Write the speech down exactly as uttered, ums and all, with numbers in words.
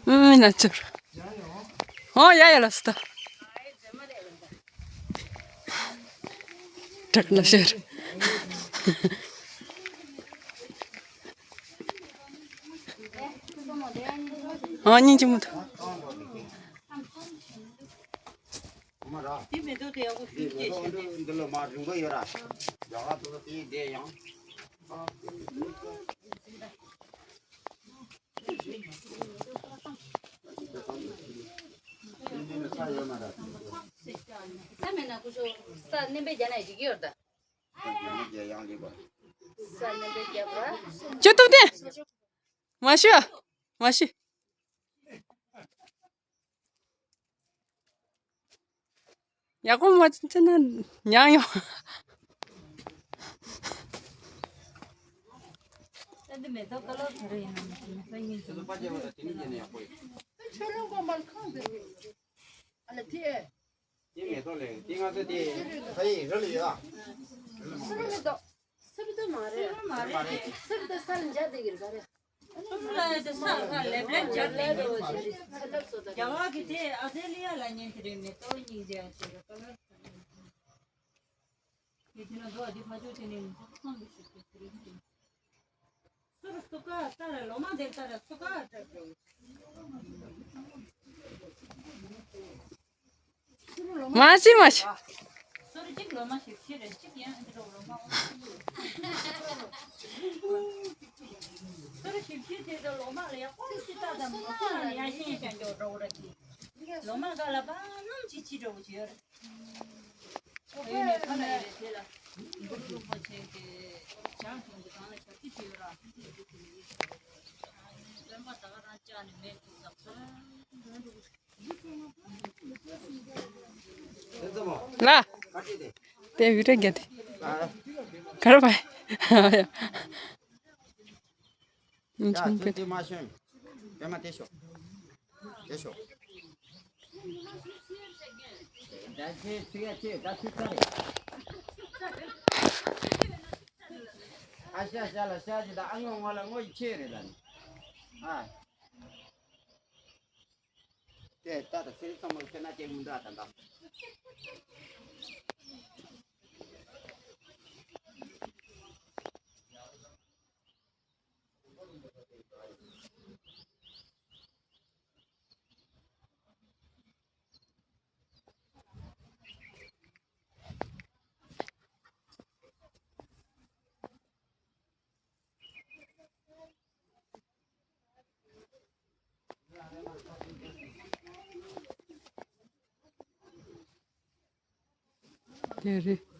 ཨུམ། ན་ཚོར། ཨོ་ཡ་ཡ། ལ་སྟ། དྲག་ན་ཤེར། ཨ་སྙིང་རྗེ་མོ་ཐོ། དེ་མེ་ཏོག་དེ་ཡག་པོ་ཞིག་སྐྱེས་ཤག་འདི་ལོ་མ་རིང་པོ་ཡོད་ར། རྒྱ་གར་དུ་དེ་བསྡད་ཡང་། ས་མེད་ན་ཁུ་ཤོ་ས་མནན་པའི་རྒྱ་ནག་ཡི་གི་ཡོད་ད། ས་མནན་པའི་རྒྱ་བ། ཅོ་ཏུ་ཏེ། མ་ཤི། མ་ཤི། ཡག་པོ་མ་བྱས་ན་ཉང་ཡོང་། ཆོས་ལུགས་དགོན་པར་ཁང་དེ་ཨ་ལ་དེ། དེ་མེ་ཏོག་ལས་དེ་ང་ཚོ་དེ་ཧ་ཡི་རི་ལ་ཡོད་ཨ། སུ་རུ་མེ་ཏོག་སུ་རུ་ཏོ་མ་རེད། སུ་རུ་ཏོ་ས་ལ་འཇའ་དེ་གིར་ག་རེད། སུ་རུ་ལ་དེ་ས་ཁ་ལེབ་ལེབ་འཇར་ལེབ་རེད། ཚ་ལབ་སོ་ད། རྒྱ་གར་གི་དེ་ཨ་ཟེ་ལི་ཡ་ལ་ཉན་དེ་རེད། མེ་ཏོག་གཉིས་རེད་ཨ་ཅེ་ར་ཀ་ལར་ཡི་དེ་ན་འདུག་ཨ། དེ་ཕ་ཆོས་དེ་ནས་མི་ཚོགས་ཁང་དུ་ཞུགས་ཏེ་དེ་རིང་དེ། སུ་རུ་སུ་ཀ་ལྟ་ར་ལོ་མ་དེ་ལྟ་ར་སུ་ཀ་ལྟ་ར། མ་ཤི་མ་ཤི། སོ་རུ་གཅིག་ལོ་མ་ཞིབ་ཕྱི་རེད། གཅིག་ཡང་འདི་རོགས་ལོ་མ། སོ་རུ་ཞིབ་ཕྱི་དེ་ཚོ་ལོ་མ་ལ་ཡག་པོ་ཞིག་ལྟ་དང་མ་ཁོ་ལ་ཡང་ཤེས་ཤ་འཇོག་འགྲོ་གི་རེད། ལོ་མ་ག་ལ་པ་སྣུམ་ཅིག་ཕྱི་འགྲོ་གི་ཡོད་རེད། ཨོ་ཡོད་ནས་ཁ་ལ་ཡོད་རེད། དེ་ལ་གུ་རུ་རིན་པོ་ཆེ་གི་ཞལ་གྱོན་གྱི་སྒང་ལ་ཞབས་ཕྱི་བྱས་ཡོད་ར། སྟོན་པ་ད་ག་རང་བཅག་ནས་མེད་འདུག་ཟེར། ལ། དེ་བི་ཏྲ་རྒྱ་དེ། གར་བ། ཡ། ཡ། དེ་མ་ཤོན། པད་མ་དེ་ཤོག་དེ་ཤོག་ད་ཆེ་ཚིག་ཡ་ཆེ་ད་ཚིག་ཚ་རེད། ཨ་ཤ་ཤ་ལ་ཤ་ཅི་ད་ཨ་ངོ་ངོ་ལ་ངོ་ཡི་ཆེ་རེད་ད་ནི། ཨ། དེ་ལྟ་དང་ཚེ་རིང་ཚང་མ་ཁྱེད་ན་ཅེས་མི་འདྲ་དང་འདྲ། དེ་རེད།